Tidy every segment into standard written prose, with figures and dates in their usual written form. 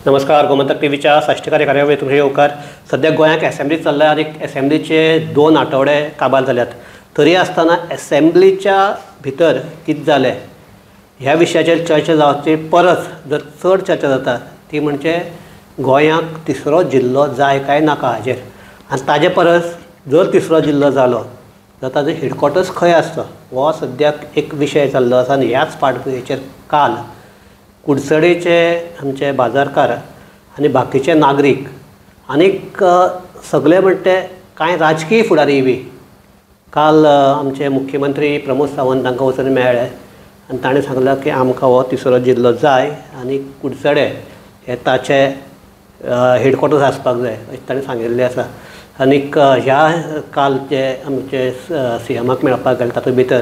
नमस्कार, गोमंतक टीव्हीच्या साश्टीकारी कार्यावळीत तुमचे येवकार. सद्या गोंयाक एसेंब्ली चल्ल्या आनी एसेंब्लीचे 2 आठवडे काबार जाल्यात, तरी आसतना एसेंब्लीच्या भितर कितें जालें ह्या विशयाचेर चर्चा जावचे परस जर चड चर्चा जाता ती म्हणजे गोंयाक तिसरो जिल्लो जाय काय नाका हाजेर, आनी ताजे परस जर तिसरो जिल्लो जालो तर ताजो हेडक्वॉर्टर्स खंय आसचो हो सद्याक एक विशय जाल्लो आसा. आनी ह्याच फाटभुंयेचेर काल कुडचडेचे आमचे बाजारकार आनी बाकीचे नागरीक आनीक सगळे म्हणटे कांय राजकीय फुडारी बी काल आमचे मुख्यमंत्री प्रमोद सावंत तांकां वचून मेळ्ळे आनी ताणें सांगलां की आमकां हो तिसरो जिल्लो जाय आनी कुडचडे हे ताचे हेडक्वॉर्टर्स आसपाक जाय अशें ताणें सांगिल्लें आसा. आनीक ह्या काल जे आमचे सीएमाक मेळपाक गेले तातूंत भितर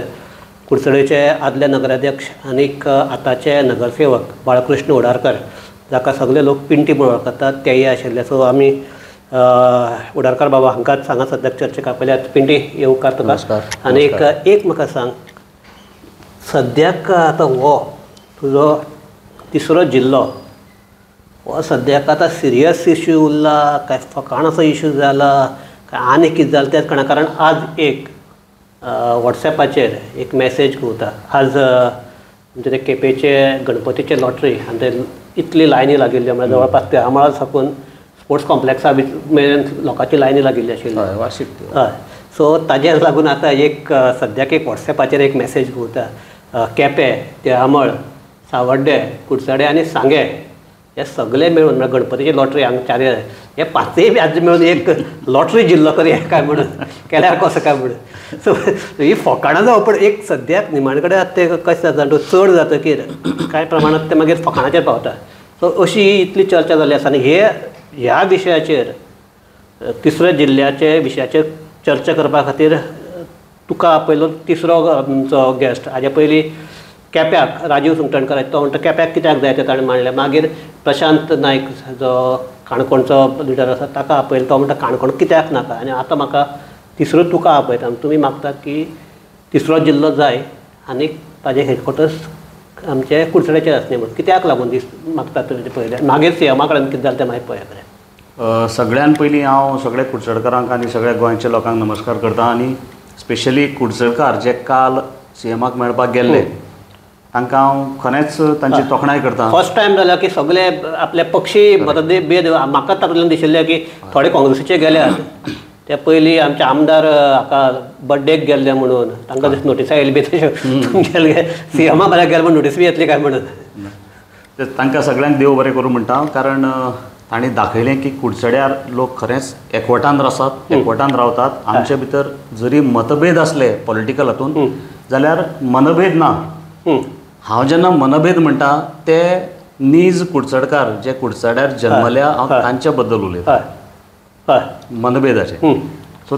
कुडचडेचे आदले नगराध्यक्ष आनीक आतांचे नगरसेवक बाळकृष्ण होडारकर, जाका सगळे लोक पिंटी म्हूण वळखतात, तेय आशिल्ले. सो आमी होडारकर बाबा हांकांच हांगा सद्याक चर्चेक आपयल्यात. पिंटी, येवकार तुका. आनीक एक म्हाका सांग, सद्याक आतां हो तुजो तिसरो जिल्लो हो सद्याक आतां सिरियस इश्यू उरला काय फकाणाचो इश्यू जाला काय आनी कितें जालें तेंच कळना. कारण आज एक वॉट्सॅपाचेर एक मॅसेज घुंवता, आज आमचे ते केपेचे गणपतीचे लॉटरी आनी ते इतली लायनी लागिल्ल्यो, म्हळ्यार जवळपास तेरामळा साकून स्पोर्ट्स कॉम्प्लेक्सा मेरेन लोकांची लायनी लागिल्ली आशिल्ली. हय, सो ताजेर लागून आतां एक सद्याक एक वॉट्सॅपाचेर एक मॅसेज घुंवता, केपें, तेरामळ, सावड्डे, कुडचडे आनी सांगें हे सगळे मेळून म्हळ्यार गणपतीची लॉटरी हांगा चार हे पांचय बी आज मेळून एक लॉटरी जिल्लो करूया काय म्हणून केल्यार कसो काय म्हणून. सो ही फकाणां जावप, पण एक सद्याक निमाणे कडेन आतां तें कशें जाता चड जातकीर कांय प्रमाणांत तें मागीर फकाणाचेर पावता. सो अशी ही इतली चर्चा जाल्ली आसा आनी हे ह्या विशयाचेर तिसऱ्या जिल्ल्याचे विशयाचेर चर्चा करपा खातीर तुका आपयलो तिसरो आमचो गेस्ट. हाजे पयलीं केप्याक राजीव सुंगटणकर, तो म्हणटा केप्याक कित्याक जाय तें ताणें मांडलें. मागीर प्रशांत नायक जो काणकोणचो लिडर आसा ताका आपयलो, तो म्हणटा काणकोण कित्याक नाका. आनी आतां म्हाका तिसरो तुका आपयता, तुमी मागतात की तिसरो जिल्लो जाय आनी ताजें हेडक्वॉर्टर्स आमचे कुडचड्याचेर आसलें म्हणून कित्याक लागून दीस मागतात तुमी तें पळयलें. मागीर सीएमा कडेन कितें जालें तें मागीर पळया बरें. सगळ्यान पयलीं हांव सगळ्या कुडचडकारांक आनी सगळ्या गोंयच्या लोकांक नमस्कार करता आनी स्पेशली कुडचडकार जे काल सीएमाक मेळपाक गेल्ले तांकां हांव खरेंच तांची तोखणाय करता. फर्स्ट टायम जाल्यार की सगळे आपले पक्षी मतभेद, म्हाका तातूंतल्यान दिशिल्लें की थोडे काँग्रेसीचे गेल्यात, ते पयलीं आमचे आमदार हाका बड्डेक गेल्ले म्हणून तांकां नोटिसां येयली बी तशें सीएमा बऱ्याक गेले म्हूण नोटीस बी येतली काय म्हणून. तांकां सगळ्यांक देव बरें करूं म्हणटा, कारण तांणी दाखयलें की कुडचड्यार लोक खरेंच एकवटान आसात, एकवटान रावतात. आमचे भितर जरी मतभेद आसले पॉलिटिकल हातून जाल्यार मनभेद ना. हांव जेन्ना मनभेद म्हणटा ते नीज कुडचडकार जे कुडचड्यार जन्मल्या हांव तांच्या बद्दल उलयता मनभेदाचे. सो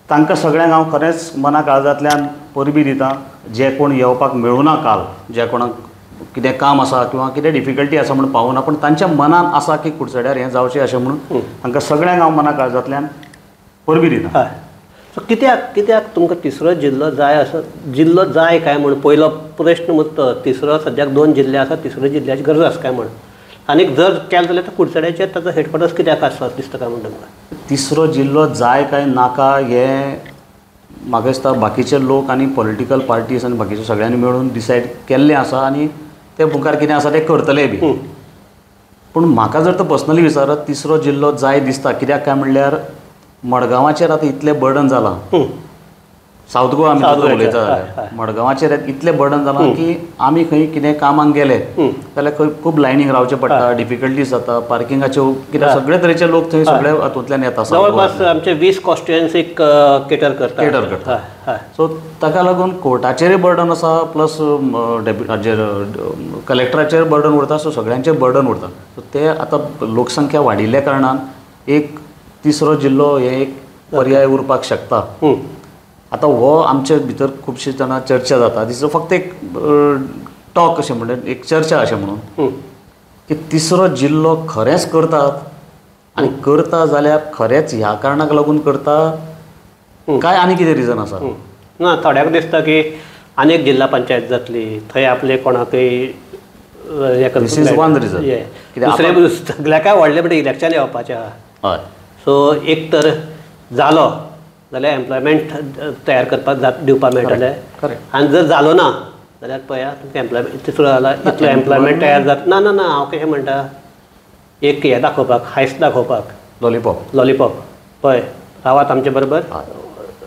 तांकां सगळ्यांक हांव खरेंच मना काळजांतल्यान परबी दिता. जे कोण येवपाक मेळुना काल, जे कोणाक कितें काम आसा किंवा कितें डिफिकल्टी आसा म्हूण पावना, पूण तांच्या मनान आसा की कुडचड्यार हें जावचें अशें म्हणून तांकां सगळ्यांक हांव मना काळजांतल्यान परबी दिता. सो कित्याक कित्याक तुमकां तिसरो जिल्लो जाय असो जिल्लो जाय काय म्हूण पयलो प्रश्न मुद्दो. तिसरो सद्याक 2 जिल्ले आसा, तिसरो जिल्ल्याची गरज आसा काय म्हूण, आनीक जर केलें जाल्यार कुडचड्याचेर ताचो हेडक्वॉर्टर्स कित्याक आसता दिसता काय म्हूण तुमकां? तिसरो जिल्लो जाय काय नाका हें म्हाका दिसता बाकीचे लोक आनी पॉलिटिकल पार्टीज आनी बाकीचे सगळ्यांनी मेळून डिसायड केल्लें आसा आनी ते मुखार कितें आसा तें करतले बी. पूण म्हाका जर तो पर्सनली विचारत तिसरो जिल्लो जाय दिसता कित्याक काय म्हणल्यार मडगांवाचेर आतां इतलें बर्डन जालां, सावथ गोवा आमी उलयता जाल्यार मडगांवाचेर इतलें बर्डन जालां की आमी खंय कितें कामाक गेले जाल्यार खंय खूब लायनीक रावचें पडटा, डिफिकल्टीज जाता, पार्किंगाच्यो कितें सगळे तरेचे लोक थंय सगळे हातूंतल्यान येता. जवळपास आमचे 20 कॉन्स्टिट्युएन्सीक केटर करता, केटर करता. सो ताका लागून कोर्टाचेरय बर्डन आसा, प्लस हाजेर कलेक्टराचेर बर्डन उरता, सो सगळ्यांचेर बर्डन उरता. सो ते आतां लोकसंख्या वाडिल्ल्या कारणान एक तिसरो जिल्लो हे एक पर्याय उरपाक शकता. आतां हो आमचे भितर खुबशी जाणां चर्चा जाता, दिसो फक्त एक टॉक अशें म्हणटा, एक चर्चा अशें म्हणून की तिसरो जिल्लो खरेंच करतात आनी करता जाल्यार खरेंच ह्या कारणाक लागून करता काय आनी कितें रिजन आसा? ना, थोड्यांक दिसता की आनी एक जिल्ला पंचायत जातली थंय आपले कोणाकय This is one reason. दुसरें सगळ्या काय व्हडलें म्हणजे इलेक्शन येवपाचें आहा. हय, सो एक तर जालो जाल्यार एम्प्लॉयमेंट तयार करपाक दिवपाक मेळटलें. आनी जर जालो ना जाल्यार पळया तुमकां एम्प्लॉयमेंट तितलो जाला इतलो एम्प्लॉयमेंट तयार जाता. ना ना ना, हांव कशें म्हणटा, एक हें दाखोवपाक, हायस दाखोवपाक, लॉलीपॉप लॉलीपॉप पळय रावात आमचे बरोबर,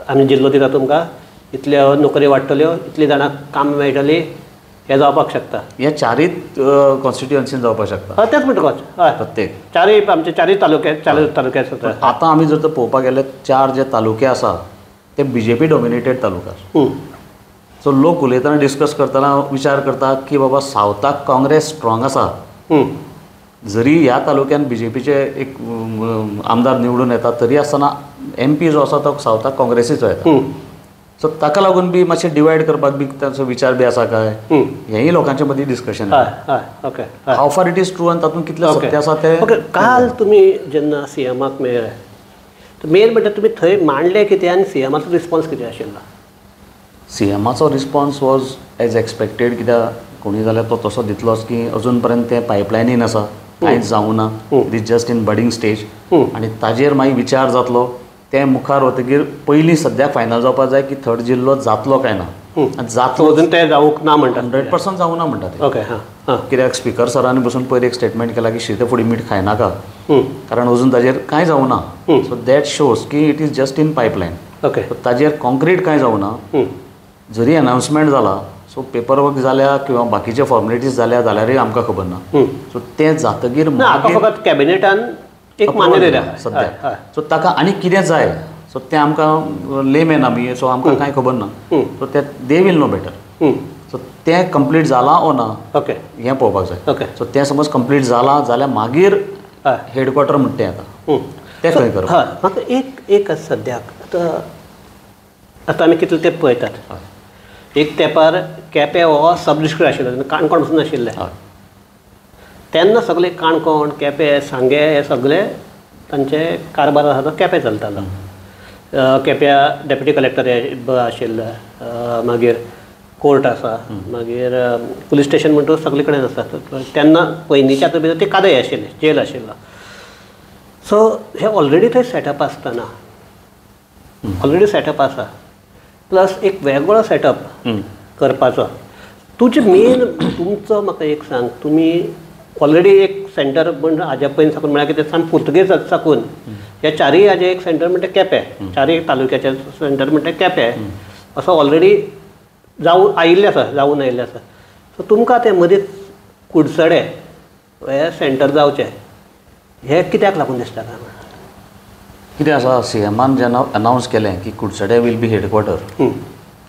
आमी जिल्लो दिता तुमकां, इतल्यो नोकरी वाडटल्यो, इतली जाणांक काम मेळटली, हें जावपाक शकता. हे चारूय कॉन्स्टिट्युएन्सीन जावपाक शकता. हय, तेंच म्हणटा. हय, प्रत्येक चारूय आमचे चारूय तालुके, चारूय तालुक्यात जाता. आतां आमी जर तर पळोवपाक गेल्यार चार जे तालुके आसा ते बीजेपी डॉमिनेटेड तालुका. सो लोक उलयतना डिस्कस करतना विचार करता की बाबा सावथाक काँग्रेस स्ट्रॉंग आसा, जरी ह्या तालुक्यान बीजेपीचे एक आमदार निवडून येता तरी आसतना एम पी जो आसा तो सावथाक काँग्रेसीचो येता. सो ताका लागून बी मातशें डिवायड करपाक बी तांचो विचार बी आसा काय, हेंय लोकांचे मदीं discussion. How far it is true आनी तातूंत कितलें सत्य आसा तें. ओके, काल तुमी जेन्ना सी एमाक मेळ्ळे, मेन म्हणटा तुमी थंय मांडलें कितें आनी सी एमाचो रिस्पॉन्स कितें आशिल्लो? सी एमाचो रिस्पॉन्स वॉज एज एक्सपेक्टेड, कित्याक कोणूय जाल्यार तो तसो दितलोच की अजून पर्यंत तें पायपलायनीन आसा, कांयच जावूं ना, it is just in budding stage आनी ताजेर मागीर विचार जातलो. तें मुखार वतकीर पयलीं सद्याक फायनल जावपाक जाय की थर्ड जिल्लो जातलो काय ना. आनी जातलो अजून तें जावंक ना म्हणटा, 100% जावूं ना म्हणटा ते. ओके, हां, कित्याक स्पिकर सरांनी बसून पयर एक स्टेटमेंट केला की शीत फुडें मीठ खायनाका, कारण अजून ताजेर कांय जावूं ना. सो that shows की it is just in pipeline. Okay, ताजेर कॉन्क्रीट कांय जावूं ना. जरी अनावन्समेंट जाला, सो पेपर वर्क जाल्या किंवा बाकीचे फॉर्मेलिटीज जाल्या जाल्यारूय आमकां खबर ना. सो तें जातकीर फकत कॅबिनेटान एक मान्य दिल्या सद्याक. सो ताका आनी कितें जाय, सो तें आमकां लेमेन आमी, सो आमकां कांय खबर ना. सो तें they will know better. So तें कंप्लीट जालां ओ ना, ओके, हें पळोवपाक जाय. ओके, सो तें समज कंप्लीट जालां जाल्यार मागीर हेडक्वॉर्टर म्हणटा तें येता, तें खंय करप. हय, म्हाका एक एक सद्याक आतां आतां आमी कितले तेंप पळयतात, एक तेंपार केपें हो सब डिस्ट्रिक्ट आशिल्लो, काणकोण पसून आशिल्लें तेन्ना सगळे काणकोण, केपें, सांगें हे सगळे तांचे कारभार आसा तो केपें चलतालो. केप्यां डेप्युटी कलेक्टर आशिल्ले, मागीर कोर्ट आसा, मागीर पुलीस स्टेशन म्हणटकच सगळे कडेन आसा. तेन्ना पयलींच्या भितर ते कादय आशिल्ले, जेल आशिल्लो. सो हे ऑलरेडी थंय सेटअप आसतना, ऑलरेडी सेटअप आसा, प्लस एक वेगळो सेटअप करपाचो. तुजे मेन तुमचो म्हाका एक सांग, तुमी ऑलरेडी एक सेंटर म्हण हाज्या पयलीं साकून म्हळ्यार कितें सामकें पुर्तुगेज साकून ह्या चारूय हाजें एक सेंटर म्हणटा केपें, चारूय तालुक्याचें सेंटर म्हणटा केपें, असो ऑलरेडी जावन आयिल्लें आसा, जावन आयिल्लें आसा. सो तुमकां तें मदींच कुडचडे हें सेंटर जावचें हें कित्याक लागून दिसता काय? कितें आसा, सी एमान जेन्ना अनावन्स केलें की कुडचडे will be headquarter,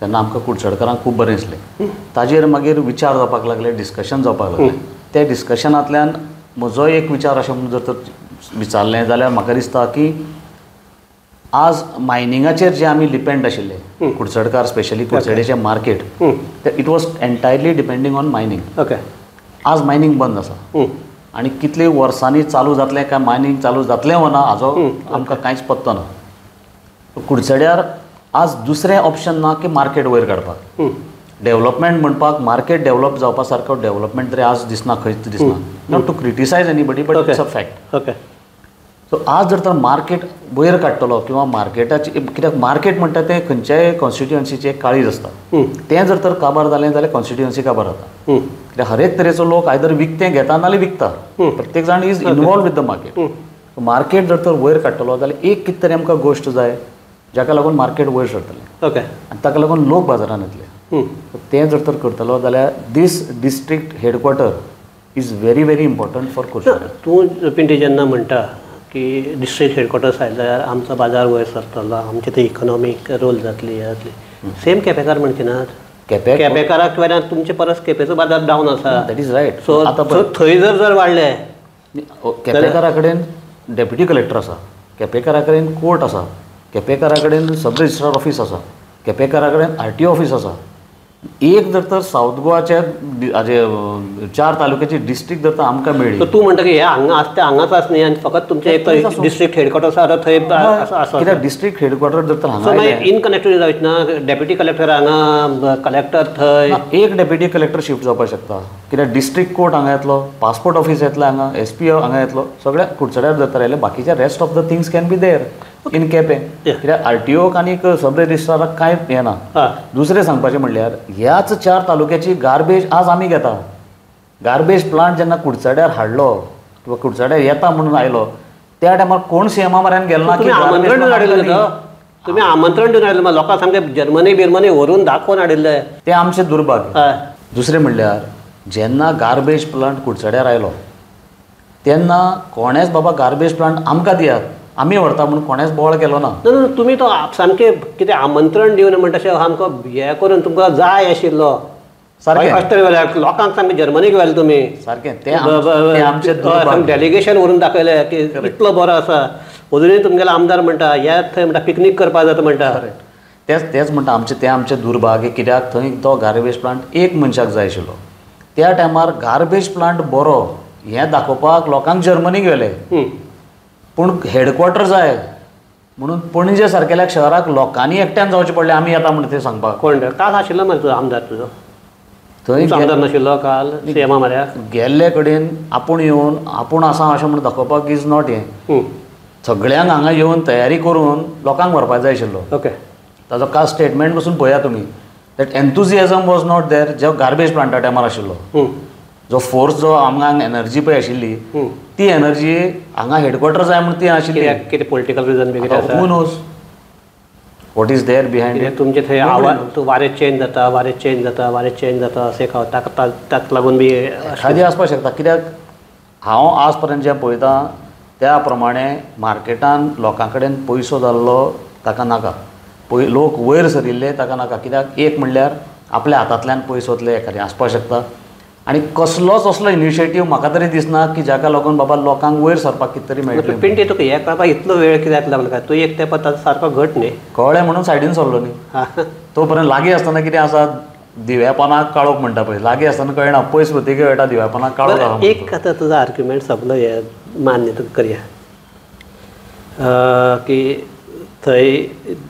तेन्ना आमकां कुडचडकारांक खूब बरें दिसलें. ताजेर मागीर विचार जावपाक लागले, डिस्कशन जावपाक लागलें. त्या डिस्कशनांतल्यान म्हजो एक विचार अशें म्हणून जर तर विचारलें जाल्यार म्हाका दिसता की आज मायनिंगाचेर जे आमी डिपेंड आशिल्ले कुडचडकार, स्पेशली कुडचडेचें market, it was entirely depending on mining. Okay, आज मायनींग बंद आसा आनी कितले वर्सांनी चालू जातलें काय मायनींग चालू जातलें वो ना हाजो आमकां कांयच पत्तो ना. कुडचड्यार आज दुसरें ऑप्शन ना की मार्केट वयर काडपाक, डेव्हलपमेंट म्हणपाक मार्केट डेव्हलप जावपा सारको डेव्हलपमेंट तरी आज दिसना, खंयच दिसना. Not to criticise anybody but it's a fact. Okay, so आज जर तर मार्केट वयर काडटलो किंवा मार्केटाची, कित्याक मार्केट म्हणटा तें खंयच्याय कॉन्स्टिट्युएन्सीचें एक काळीज आसता, तें जर तर काबार जालें जाल्यार कॉन्स्टिट्युएन्सी काबार जाता. कित्याक हर एक तरेचो लोक आयदर विकतें घेता नाल्यार विकता, प्रत्येक जाण is involve with the market. Market जर तर वयर काडटलो जाल्यार एक कितें तरी आमकां गोश्ट जाय जाका लागून मार्केट वयर सरतलें. ओके, आनी ताका लागून लोक बाजारान येतले. तें जर तर करतलो जाल्यार this district headquarter is very very important for Curchorem. तूं पिंटी जेन्ना म्हणटा की डिस्ट्रिक्ट हेडक्वॉर्टर्स आयले जाल्यार आमचो बाजार वयर सरतलो, आमचे थंय इकॉनॉमीक रोल जातली, हें जातली, सेम केपेकार म्हणचे नात? केपेकाराक वेल्यान तुमचे परस केपेचो बाजार डावन आसा. That is right. So आतां थंय जर जर वाडले, केपेकारा कडेन डेप्युटी कलेक्टर आसा, केपेकारा कडेन कोर्ट आसा, केपेकारा कडेन सब रजिस्ट्रार ऑफीस आसा, केपेकारा कडेन आर टी ऑफीस आसा. एक जर तर सावथ गोवाच्या हाजे 4 तालुक्याची डिस्ट्रिक्ट जर तर आमकां मेळ्ळी, तूं म्हणटा की हे हांगा आसा ते हांगाच आस न्ही आनी फकत तुमचें एक डिस्ट्रिक्ट हेडक्वॉर्टर आसा थंय आसा. कित्याक डिस्ट्रिक्ट हेडक्वॉर्टर जर तर हांगा इन कनेक्टिविटी जावची ना, डेप्युटी कलेक्टर हांगा, कलेक्टर थंय, एक डेप्युटी कलेक्टर शिफ्ट जावपाक शकता. कित्याक डिस्ट्रिक्ट कोर्ट हांगा येतलो, पासपोर्ट ऑफिस येतलो हांगा, एस पी ओ हांगा येतलो, सगळ्या कुडचड्यार जर तर आयले बाकीच्या rest of the things can be there in Quepem. कित्याक आर टी ओक आनी सब रजिस्ट्राराक कांय हें ना. दुसरें सांगपाचें म्हणल्यार ह्याच 4 तालुक्याची गार्बेज आज आमी घेता. गार्बेज प्लांट जेन्ना कुडचड्यार हाडलो किंवा कुडचड्यार येता म्हणून आयलो त्या टायमार कोण सीएमा म्हऱ्यान गेलो ना. आमंत्रण दिवन हाडिल्लें, तुमी आमंत्रण दिवन हाडिल्लें, लोकांक सामकें जर्मनी बिर्मनी व्हरून दाखोवन हाडिल्लें. तें आमचें दुर्भाग्य. दुसरें म्हणल्यार जेन्ना गार्बेज प्लांट कुडचड्यार आयलो तेन्ना कोणेच बाबा गार्बेज प्लांट आमकां दियात आमी व्हरता म्हणून कोणेच बोवाळ केलो ना. ना तुमी तो सामकें कितें आमंत्रण दिवन म्हणटा अशें सामको हें करून तुमकां जाय आशिल्लो सारकें लोकांक सामकें जर्मनीक व्हेलें तुमी सारकें. तें आमचें डेलिगेशन व्हरून दाखयलें की इतलो बरो आसा. अजुनूय तुमगेलो आमदार म्हणटा येत थंय म्हणटा पिकनीक करपाक जाता म्हणटा. तेच तेच म्हणटा आमचें तें आमचें दुर्भाग्य. कित्याक थंय तो गार्बेज प्लांट एक मनशाक जाय आशिल्लो त्या टायमार. गार्बेज प्लांट बरो हें दाखोवपाक लोकांक जर्मनीक व्हेलें, पूण हेडक्वॉर्टर जाय म्हणून पणजे सारकेल्या शहराक लोकांनी एकट्यान जावचें पडलें आमी येता म्हणून तें सांगपाक. कोण काल आशिल्लो मरे तुजो आमदार? तुजो थंय आमदार नाशिल्लो काल सीएमा म्हऱ्या? गेल्ले कडेन आपूण येवन आपूण आसा अशें म्हणून दाखोवपाक is not हें. सगळ्यांक हांगा येवन तयारी करून लोकांक व्हरपाक जाय आशिल्लो. ओके, ताजो काल स्टेटमेंट पसून पळया तुमी, that enthusiasm was not there जो गार्बेज प्लांटा टायमार आशिल्लो. जो फोर्स जो आमकां एनर्जी पळय आशिल्ली ती एनर्जी हांगा हेडक्वॉर्टर जाय म्हणून ती आशिल्ली. कितें पॉलिटिकल रिजन बी कितें आसा? Who knows what is there behind it. तुमचे थंय आवाज वारें चेंज जाता, वारें चेंज जाता, वारें चेंज जाता अशें ताका ताका लागून बी एखादी आसपाक शकता. कित्याक हांव आज पर्यंत जें पळयतां त्या प्रमाणे मार्केटान लोकां कडेन पयसो जाल्लो ताका नाका, लोक वयर सरिल्ले ताका नाका. कित्याक एक म्हणल्यार आपल्या हातांतल्यान पयसो वतले एखादें आसपाक शकता आनी कसलोच असलो इनिशिएटीव म्हाका तरी दिसना की जाका लागून बाबा लोकांक वयर सरपाक कितें तरी मेळटलें. पिंटी तुका हें कळपाक इतलो वेळ कित्याक लागलो काय? तूं एक तेंपार ताजो सारको घट न्ही कळ्ळें म्हणून सायडीन सरलो न्ही. तो पर्यंत लागीं आसतना कितें आसा दिव्या पानाक काळोख म्हणटा पळय, लागीं आसतना कळना, पयस वतकीर कळटा दिव्या पानाक काळोख आसा. एक आतां तुजो आर्ग्युमेंट सगलो हें मान्य तुका करया की थंय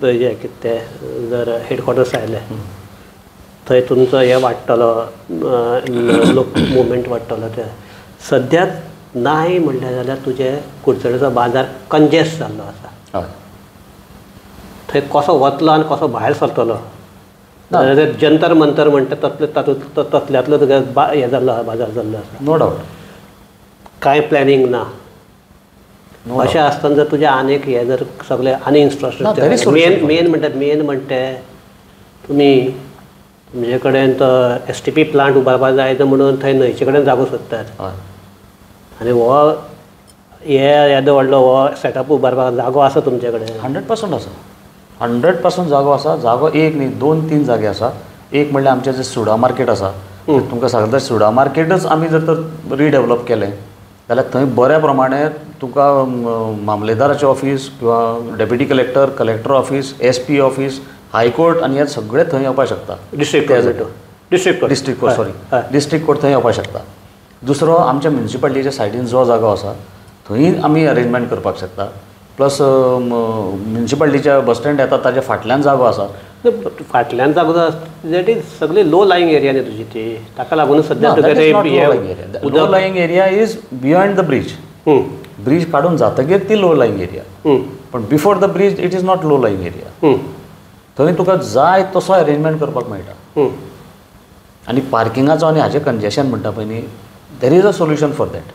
हें कितें तें जर हेडक्वॉर्टर्स आयलें थंय तुमचो हें वाडटलो, लोक मुवमेंट वाडटलो. ते सद्याक नाय म्हणलें जाल्यार तुजें कुडचड्याचो बाजार कंजेस्ट जाल्लो आसा. थंय कसो वतलो आनी कसो भायर सरतलो जंतर मंतर म्हणटा तसले तातूंत तसल्यांतलो तुगे हें जाल्लो आसा, बाजार जाल्लो आसा. नो डावट कांय प्लॅनिंग ना. अशें आसतना जर तुजें आनीक हें जर सगळें आनी इन्फ्रास्ट्रक्चर मेन मेन म्हणटा मेन म्हणटा तुमी तुमचे कडेन तो एस टी पी प्लांट उबारपाक जाय म्हणून थंय न्हंयचे कडेन जागो सोदतात आनी हो हे येदो व्हडलो हो सेटअप उबारपाक जागो आसा तुमचे कडेन? 100% आसा, 100% जागो आसा. जागो एक न्ही, 2-3 जागे आसा. एक म्हणल्यार आमचें जें सुडा मार्केट आसा, तुमकां सांगता सुडा मार्केटच आमी जर तर रिडेवलप केलें जाल्यार थंय बऱ्या प्रमाणे तुका मामलेदाराचें ऑफीस किंवा deputy collector, collector office, S P office, high court आनी हे सगळे थंय येवपाक शकता. District court, district court sorry district court थंय येवपाक शकता. दुसरो आमच्या म्युनिसिपालिटीच्या सायडीन जो जागो आसा थंय आमी अरेंजमेंट करपाक शकता. प्लस म्युनिसिपालिटीच्या बस स्टँड येता ताच्या फाटल्यान जागो आसा. फाटल्यान जागो that is सगळी लो लायिंग एरिया न्ही तुजी ती, ताका लागून सद्या low lying area is behind the bridge. Bridge काडून जातकीर ती लो लायिंग एरिया, पण before the bridge it is not low lying area. थंय तुका जाय तसो अरेंजमेंट करपाक मेळटा. आनी पार्किंगाचो आनी हाचें कंजेशन म्हणटा पळय न्ही, there is a solution for that.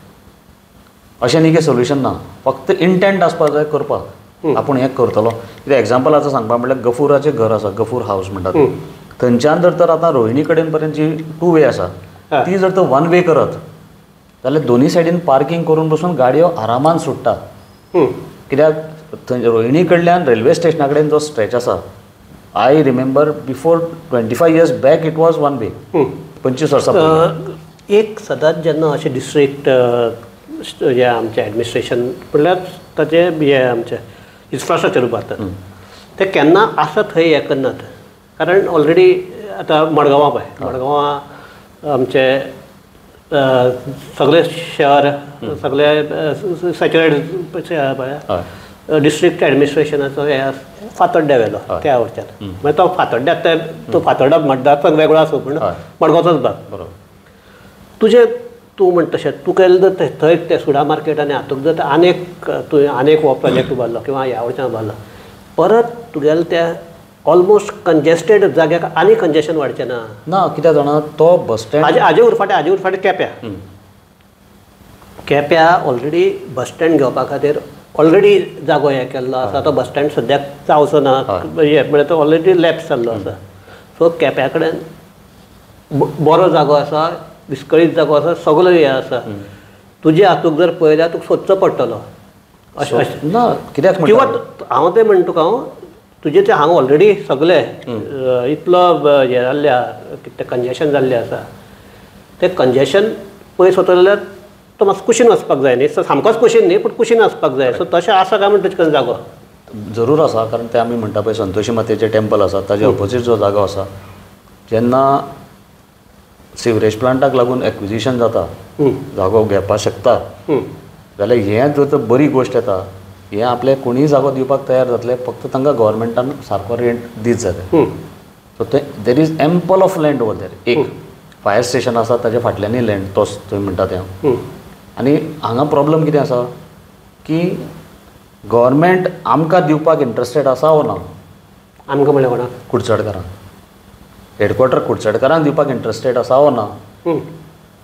अशें न्ही की सोल्युशन ना, फक्त इंटेंट आसपाक जाय करपाक, आपूण हें करतलो. कित्याक एग्जाम्पल आतां सांगपा म्हणल्यार गफूराचें घर आसा, गफूर हावस म्हणटा तें, थंयच्यान जर तर आतां रोहिणी कडेन पर्यंत जी 2 वे आसा ती जर तर 1 वे करत जाल्यार दोनी सायडीन पार्किंग करून बसून गाडयो आरामान सुट्टा. कित्याक थंय रोहिणी कडल्यान रेल्वे स्टेशना कडेन जो स्ट्रेच आसा, I remember before 25 years back it was 1 way, 25 वर्सां. एक सदांच जेन्ना अशें डिस्ट्रिक्ट हें आमचें एडमिनिस्ट्रेशन म्हणल्यार ताचें हें आमचें इन्फ्रास्ट्रक्चर उबारतात ते केन्ना आसा थंय हें करनात, कारण ऑलरेडी आतां मडगांवां पळय, मडगांवां आमचे सगळे शहर सगळे सॅच्युरेट शहर पळय, डिस्ट्रिक्ट एडमिनिस्ट्रेशनाचो हे फातोड्ड्या व्हेलो त्या वरच्यान, मागीर तो फातोड्ड्या तो फातोड्डा मतदारसंघ वेगळो आसूं पूण मडगांवचोच भाग. बरोबर. तुजें तूं म्हणटा तशें तूं केलें जर थंय ते सुडा मार्केट आनी हातूंत जर आनेक तुवें आनेक हो प्रोजेक्ट उबारलो किंवा ह्या वटच्यान उबारलो, परत तुगेले त्या ऑलमोस्ट कंजेस्टेड जाग्याक आनी कंजेशन वाडचें ना? ना, कित्याक जाणा तो बस स्टँड हाजे उरफाटें, हाजे उरफाटें केप्यां, केप्यां ऑलरेडी बस स्टँड घेवपा खातीर ऑलरेडी जागो हें केल्लो आसा, तो बस स्टँड सद्याक जावचो ना, हें म्हळ्यार तो ऑलरेडी लॅप्स जाल्लो आसा. सो केप्या कडेन बरो जागो आसा, विस्कळीत जागो आसा, सगलो हें आसा. तुजे हातूंत जर पळयल्यार तुका सोदचो पडटलो अशें अशें ना कित्याक किंवा हांव तें म्हणटा तुका, हांव तुजें तें हांगा ऑलरेडी सगलें इतलो हें जाल्लें आसा, कितें कंजेशन जाल्लें आसा, तें कंजेशन पयस वतलें जाल्यार तो मातसो कुशीन वचपाक जाय न्ही, सामकोच कुशीन न्ही पूण कुशीन वचपाक जाय. सो तशें आसा काय म्हण तुजे कडेन जागो? जरूर आसा, कारण तें आमी म्हणटा पळय संतोषी मातेचें टेम्पल आसा ताजे ऑपोजीट जो जागो आसा, जेन्ना सिवरेज प्लांटाक लागून एक्विजिशन जाता, जागो घेवपाक शकता, जाल्यार हें जर तर बरी गोश्ट येता, हें आपले कोणीय जागो दिवपाक तयार जातले, फक्त तांकां गव्हर्मेंटान सारको रेंट दीत जाता. सो तें there is ample of land over there. एक फायर स्टेशन आसा ताजे फाटल्यानूय लँड तोच तुमी म्हणटा तें. आनी हांगा प्रॉब्लम कितें आसा की गव्हर्मेंट आमकां दिवपाक इंट्रस्टेड आसा वो ना? आमकां म्हणल्यार कोणाक? कुडचडकारांक, हेडक्वॉर्टर कुडचडकारांक दिवपाक इंट्रस्टेड आसा वो ना,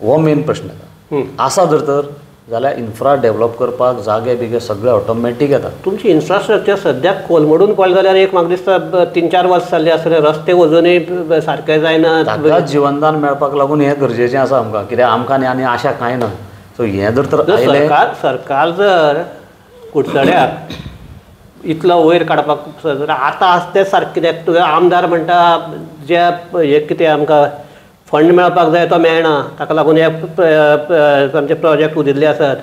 हो मेन प्रश्न येता. आसा जर तर जाल्यार इन्फ्रा डेवलप करपाक जागे बिगे सगळे ऑटोमॅटीक येता. तुमची इन्फ्रास्ट्रक्चर सद्याक कोलमडून पळयलें जाल्यार एक म्हाका दिसता 3-4 वर्सां जाल्लीं आसतलें, रस्ते अजुनूय सारके जायना. ताका जिवनदान मेळपाक लागून हें गरजेचें आसा आमकां, कित्याक आमकां न्ही आनी आशा कांय ना. सो हें जर तर सरकार सरकार जर कुडचड्याक इतलो वयर काडपाक आतां आसा तें सारकें, कित्याक तुवें आमदार म्हणटा जे हें कितें आमकां फंड मेळपाक जाय तो मेळना, ताका लागून हे आमचे प्रोजेक्ट उरिल्ले आसात.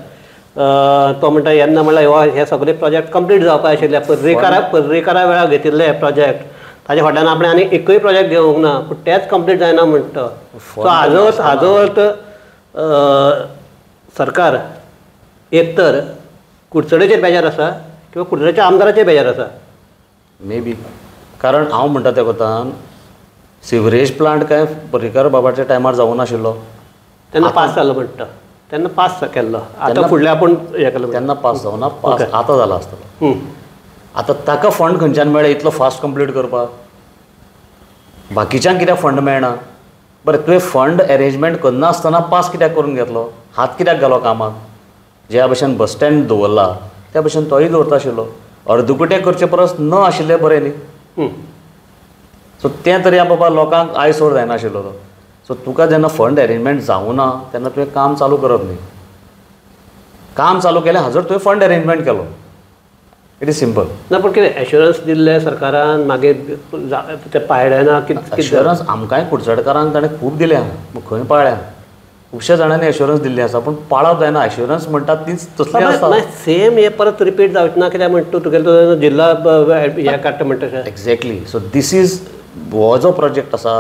तो म्हणटा येन्ना म्हणल्यार हे सगळे प्रोजेक्ट कंप्लीट जावपाक आशिल्ले, पर्रीकारा पर्रीकारा वेळार घेतिल्ले प्रोजेक्ट, ताजे फाटल्यान आपणें आनी एकूय प्रोजेक्ट घेवंक ना, पूण तेच कंप्लीट जायना म्हणटा. सो हाजो हाजो अर्थ सरकार एक तर कुडचडेचेर बेजार आसा किंवा कुडचडेच्या आमदाराचेर बेजार आसा मे बी. कारण हांव म्हणटा त्या कोतान सिवरेज प्लांट काय पर्रीकार बाबाच्या टायमार जावं नाशिल्लो, तेन्ना पास जालो म्हणटा, तेन्ना पास केल्लो, आतां फुडलें आपूण हें केलें तेन्ना पास जावना, पास आतां जाला आसतलो. आतां ताका फंड खंयच्यान मेळ्ळें इतलो फास्ट कंप्लीट करपाक? बाकीच्यांक कित्याक फंड मेळना? बरें, तुवें फंड एरेंजमेंट करनासतना पास कित्याक करून घेतलो? हात कित्याक घालो कामाक? ज्या भशेन बस स्टँड दवरला त्या भशेन तोय दवरता आशिल्लो, अर्दकुटें करचे परस न आशिल्लें बरें न्ही. सो तें तरी बाबा लोकांक आयसोर जायनाशिल्लो तो. सो तुका जेन्ना फंड एरेंजमेंट जावं ना तेन्ना तुवें काम चालू करप न्ही. काम चालू केलें हाजर तुवें फंड एरेंजमेंट केलो, it is simple. ना पूण कितें एश्युरन्स दिल्लें सरकारान मागीर तें पाळ्ळें ना? कितें एश्युरन्स आमकांय कुडचडकारांक ताणें खूब दिलें, खंय पाळ्ळ्या? खुबश्या जाणांनी एश्युरन्स दिल्ली आसा पूण पाळप जायना. एश्युरन्स म्हणटात तीच तसली आसता. सेम हे परत रिपीट जावचें ना कित्याक म्हणटा तूं तुगेलो जिल्ला हें काडटा म्हणटा तशें. एक्झॅक्टली. सो these is हो जो प्रोजेक्ट आसा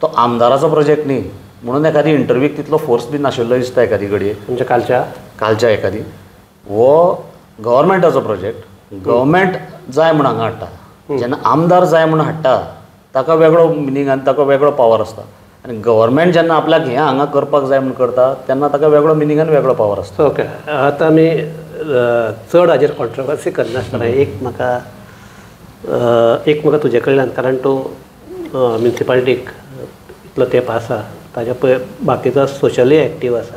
तो आमदाराचो प्रोजेक्ट न्ही म्हणून एखादी इंटरव्यूक तितलो फोर्स बी नाशिल्लो दिसता एखादी घडये म्हणजे कालच्या कालच्या एखादी. हो गव्हर्मेंटाचो प्रोजेक्ट, गव्हर्मेंट जाय म्हूण हांगा हाडटा. जेन्ना आमदार जाय म्हूण हाडटा ताका वेगळो मिनींग आनी ताका वेगळो पावर आसता, आनी गव्हर्मेंट जेन्ना आपल्याक हें हांगा करपाक जाय म्हूण करता तेन्ना ताका वेगळो मिनींग आनी वेगळो पावर आसता. ओके, आतां आमी चड हाजेर कॉन्ट्रोवर्सी करनासतना एक म्हाका तुजे कडल्यान, कारण तूं म्युनिसिपालिटीक इतलो तेंप आसा, ताज्या पळय बाकीचो सोशली एक्टीव आसा,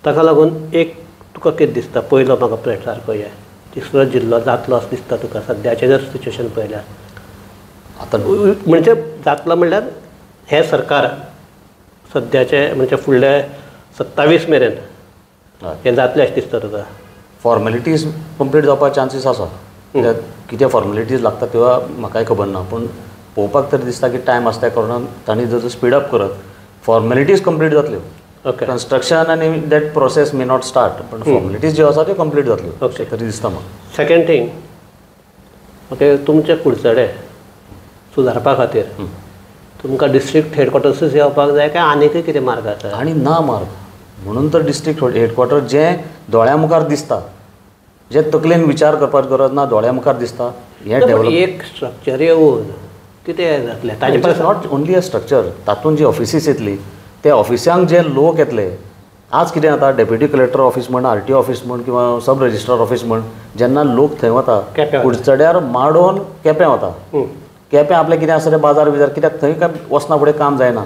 ताका लागून एक तुका कितें दिसता पयलो म्हाका प्लॅट सारको हे तिसरो जिल्लो जातलो असो दिसता तुका सद्याचें जर सिच्युएशन पळयल्यार? आतां म्हणजे जातलो म्हणल्यार हें सरकार सद्याचें म्हणजे फुडले 27 मेरेन हें जातलें अशें दिसता तुका? फॉर्मेलिटीज कंप्लीट जावपाक चान्सीस आसा. कितें फॉर्मेलिटीज लागता त्यो म्हाकाय खबर ना, पूण पळोवपाक तरी दिसता की टायम आसता कारणान तांणी जर स्पीड अप करत फॉर्मेलिटीज कंप्लीट जातल्यो. ओके, कन्स्ट्रक्शन आनी that process may not start, पण फॉर्मेलिटीज ज्यो आसा त्यो कंप्लीट जातल्यो. ओके, तरी दिसता म्हाका. सेकेंड थिंग, ओके, तुमचे कुडचडे सुदारपा खातीर तुमकां डिस्ट्रिक्ट हेडक्वॉर्टर्सूच येवपाक जाय काय आनीकय कितें मार्ग आसा? आनी ना मार्ग, म्हणून तर डिस्ट्रिक्ट हेडक्वॉर्टर जें दोळ्या मुखार दिसता, जे तकलेन विचार करपाक गरज ना, दोळ्या मुखार दिसता हें डेव्हलप. एक स्ट्रक्चर येवन कितें जातलें ताजे परस? Not only a structure, तातूंत जी ऑफिसीस येतली त्या ऑफिसांक जे लोक येतले. आज कितें जाता, डेप्युटी कलेक्टर ऑफीस म्हण, आर टी ओ ऑफीस म्हण किंवा सब रजिस्ट्रार ऑफीस म्हण, जेन्ना लोक थंय वता कुडचड्यार माडोवन केप्यां वता, केप्यां आपलें कितें आसा तें बाजार बिजार, कित्याक थंय काय वचना फुडें काम जायना,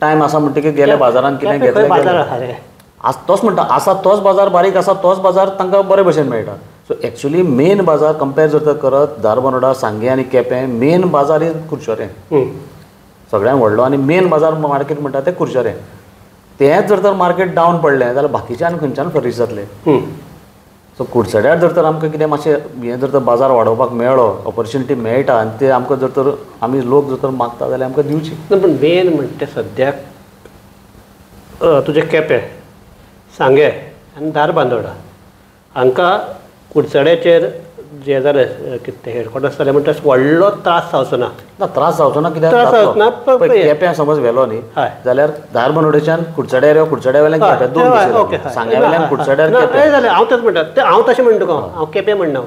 टायम आसा म्हणटकीर गेले बाजारान कितें घेतलें. आज तोच म्हणटा आसा तोच बाजार बारीक आसा, तोच बाजार तांकां बरे भशेन मेळटा. सो एक्चुली मेन बाजार कंपेर जर तर करत धारबांदोडा, सांगें आनी केपें, मेन बाजार is Curchorem, सगळ्यांत व्हडलो आनी मेन बाजार मार्केट म्हणटा तें कुडचोरें. तेंच जर तर मार्केट डावन पडलें जाल्यार बाकीचे आनी खंयच्यान फ्लरीश जातले. सो कुडचड्यार जर तर आमकां कितें मातशें हें जर तर बाजार वाडोवपाक मेळ्ळो, ऑपॉर्च्युनिटी मेळटा आनी ते आमकां जर तर आमी लोक जर तर मागता जाल्यार आमकां दिवची. पूण मेन म्हणटा सद्याक तुजें केपें, सांगें आनी धारबांदोडा हांकां कुडचड्याचेर जे जालें कितें हेडक्वॉर्टर्स जालें म्हणटा व्हडलो त्रास जावचो ना. ना त्रास जावचो ना, कित्याक त्रास जावचो ना? केप्यां समज व्हेलो न्ही जाल्यार धारबांदोडेच्यान कुडचड्यार यो, कुडचड्या वेल्यान केप्यां, दोन बसी, सांग्या वेल्यान कुडचड्यार केप्यां जालें. हांव तेच म्हणटा, तें हांव तशें म्हणटा तुका, हांव केपें म्हणना.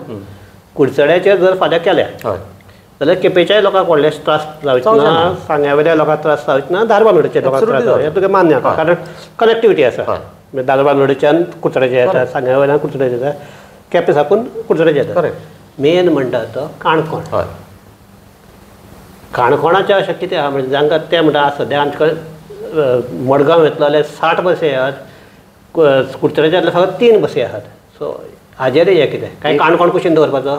कुडचड्याचेर जर फाल्यां केल्या जाल्यार केपेच्याय लोकांक व्हडले त्रास जावचे ना, सांग्या वेल्या लोकांक त्रास जावचे ना, धारबांदोडेच्या लोकांक त्रास जावचे, हें तुका मान्य आसा, कारण कनेक्टिविटी आसा. धारबांदोडेच्यान कुडचड्याचेर येता, सांग्या वेल्यान कुडचड्याचेर येता, केपें साकून कुडचड्याचेर येता. मेन म्हणटा तो काणकोण. काणकोणाचें अशें कितें आसा म्हणजे जांकां ते म्हणटा सद्या आमचे कडेन मडगांव येतलो जाल्यार 60 बसी आहात, कुडचड्याचेर जाल्यार फकत 3 बसी आहात. सो हाजेर हें कितें काय काणकोण कुशीन दवरपाचो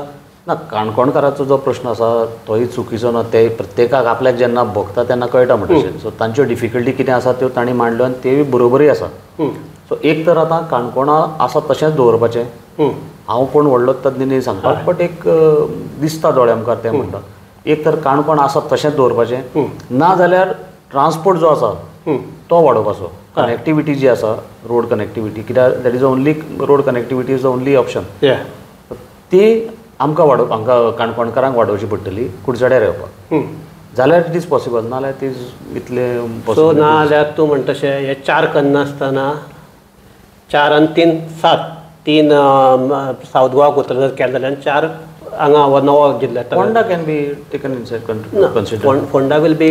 ना? काणकोणकाराचो जो प्रश्न आसा तोय चुकीचो ना, ते प्रत्येकाक आपल्याक जेन्ना भोगता तेन्ना कळटा म्हणटा. सो तांच्यो डिफिकल्टी कितें आसा त्यो तांणी मांडल्यो आनी त्योय बरोबरूय आसा. सो एक तर आतां काणकोणा आसा तशेंच दवरपाचें, हांव कोण व्हडलो तज्ञ न्ही सांगपाक, बट एक दिसता दोळ्या मुखार तें म्हणटा. एक तर काणकोण आसा तशेंच दवरपाचें, ना जाल्यार ट्रान्सपोर्ट जो आसा तो वाडोवपाचो, कनेक्टिविटी जी आसा रोड कनेक्टिविटी, कित्याक that is only road connectivity is the only option, ती आमकां वाडोव, आमकां काणकोणकारांक वाडोवची पडटली कुडचड्यार येवपाक जाल्यार it is possible, ना जाल्यार it इतलें सो ना जाल्यार तूं म्हणटा तशें हे 4 करनासतना 4 आनी 3 7, 3 सावथ गोवा कोत्र जर केलें जाल्यार 4 हांगा हो नवो जिल्लो. Ponda can be taken inside consider, Ponda will be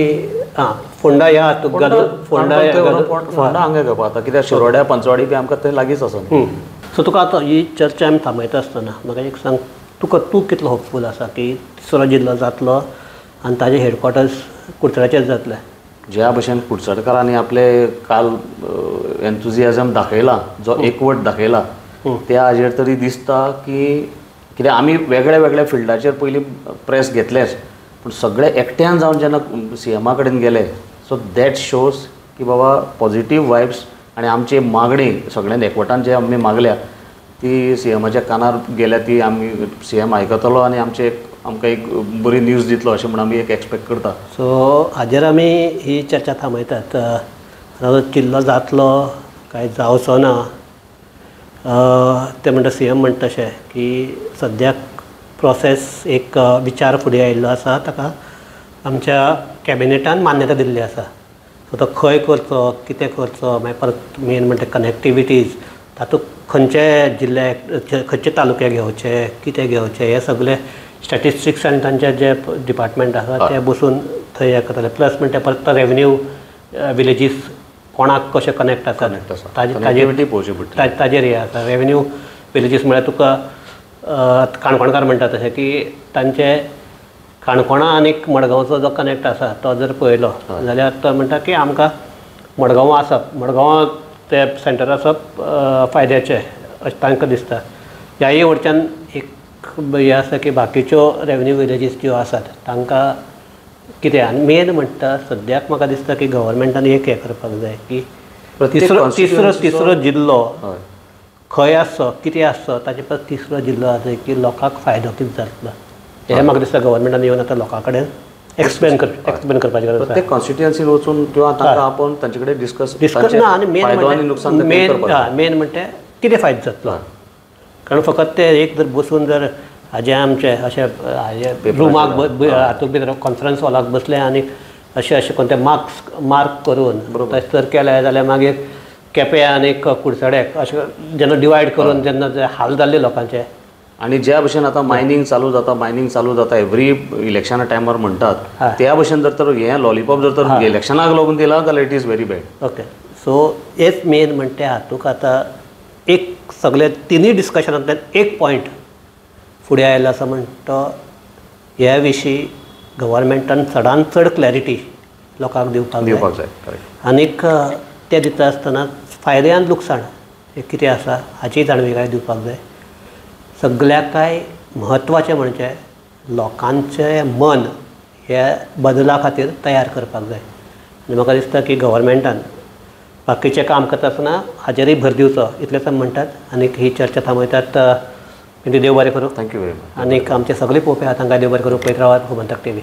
आं फोंडा ह्या तुका फोंडा फोंडा हांगा घेवपा आतां, कित्याक शिरोड्या पंचवाडी बी आमकां थंय लागींच आसा. सो तुका आतां ही चर्चा आमी थांबयता आसतना म्हाका एक सांग, तुका तूं कितलो होपफूल आसा की तिसरो जिल्लो जातलो आनी ताजें हेडक्वॉर्टर्स कुडचड्याचेर जातलें? ज्या भशेन कुडचडकारांनी आपले काल एन्थुजियाजम दाखयला, जो एकवट दाखयला, त्या हाजेर तरी दिसता की कित्याक आमी वेगळ्या वेगळ्या फिल्डाचेर पयलीं प्रेस घेतलेच, पूण सगळे एकट्यान जावन जेन्ना सी एमा कडेन गेले, सो that shows की बाबा पॉझिटीव वायब्स आनी आमची मागणी सगळ्यान एकवटान जे आमी मागल्या ती सी एमाच्या कानार गेल्या, ती आमी सी एम आयकतलो आनी आमचे आमकां एक बरी न्यूज दितलो अशें म्हण आमी एक एक्सपेक्ट करता. सो हाजेर आमी ही चर्चा थांबयतात. जिल्लो जातलो काय जावचो ना ते म्हणटा सी एम म्हणटा तशें की सद्याक प्रोसेस एक विचार फुडें आयिल्लो आसा, ताका आमच्या कॅबिनेटान मान्यता दिल्ली आसा. सो तो खंय करचो, कितें करचो, मागीर परत मेन म्हणटा कनेक्टिविटीज, तातूंत खंयचे जिल्ले खंयचे तालुके घेवचे, कितें घेवचें, हे सगळे स्टॅटिस्टिक्स आनी तांचे जे डिपार्टमेंट आसा ते बसून थंय हें करतले. प्लस म्हणटा परत रेवन्यू विलेजीस कोणाक कशें कनेक्ट आसा ताजेर हें आसा. रेवन्यू विलेजीस म्हळ्यार तुका काणकोणकार म्हणटा तशें की तांचे काणकोणा आनी मडगांवचो जो कनेक्ट आसा तो जर पळयलो जाल्यार तो म्हणटा की आमकां मडगांवां आसप, मडगांवां ते सेंटर आसप फायद्याचें अशें तांकां दिसता. ह्याय वटच्यान एक हें आसा की बाकीच्यो रेवन्यू विलेजीस ज्यो आसात तांकां कितें, आनी मेन म्हणटा सद्याक म्हाका दिसता की गव्हर्मेंटान एक हें करपाक जाय की तिसरो जिल्लो खंय आसचो, कितें आसचो, ताचे परस तिसरो जिल्लो आसा की लोकांक फायदो कितें जातलो, हें म्हाका दिसता गव्हर्मेंटान येवन आतां लोकां कडेन एक्सप्लेन करपाची गरज आसा. प्रत्येक कॉन्स्टिट्युएन्सीन वचून किंवा तांकां आपोवन तांचे कडेन डिस्कस ना, आनी मेन म्हणटा कितें फायदो जातलो, कारण फकत ते एक जर बसून जर हाजे आमचे अशे हाजे रुमाक हातूंत भितर कॉन्फरन्स हॉलाक बसले आनी अशें अशें कोण ते मार्क करून तशें जर केलें जाल्यार मागीर केपें आनी कुडचड्याक अशें जेन्ना डिवायड करून जेन्ना जे हाल जाल्ले लोकांचे. आनी ज्या भशेन आतां मायनींग चालू जाता एवरी इलेक्शना टायमार म्हणटात त्या भशेन जर तर हें लॉलीपॉप जर तर इलेक्शनाक लागून दिला जाल्यार it is very bad. Okay, so हेच मेन म्हणटा हातूंत आतां एक सगळे तिनूय डिस्कशनांतल्यान एक पॉयंट फुडें आयलो आसा म्हणटा ह्या विशीं गव्हर्मेंटान चडान चड क्लॅरिटी लोकांक दिवपाक जाय. आनीक ते दिता आसतना फायदे आनी लुकसाण हें कितें आसा हाची जाणविकाय दिवपाक जाय. सगळ्याकय म्हत्वाचें म्हणजे लोकांचें मन हे बदला खातीर तयार करपाक जाय. आनी म्हाका दिसता की गव्हर्मेंटान बाकीचें काम करता आसतना हाजेरूय भर दिवचो इतलेंच आमी म्हणटात आनी ही चर्चा थांबयतात. देव बरें करूं. Thank you very much. आनीक आमचे सगळे पळोवपी आहा तांकां देव बरें करूं. पळयत रावात गोमंतक टीव्ही.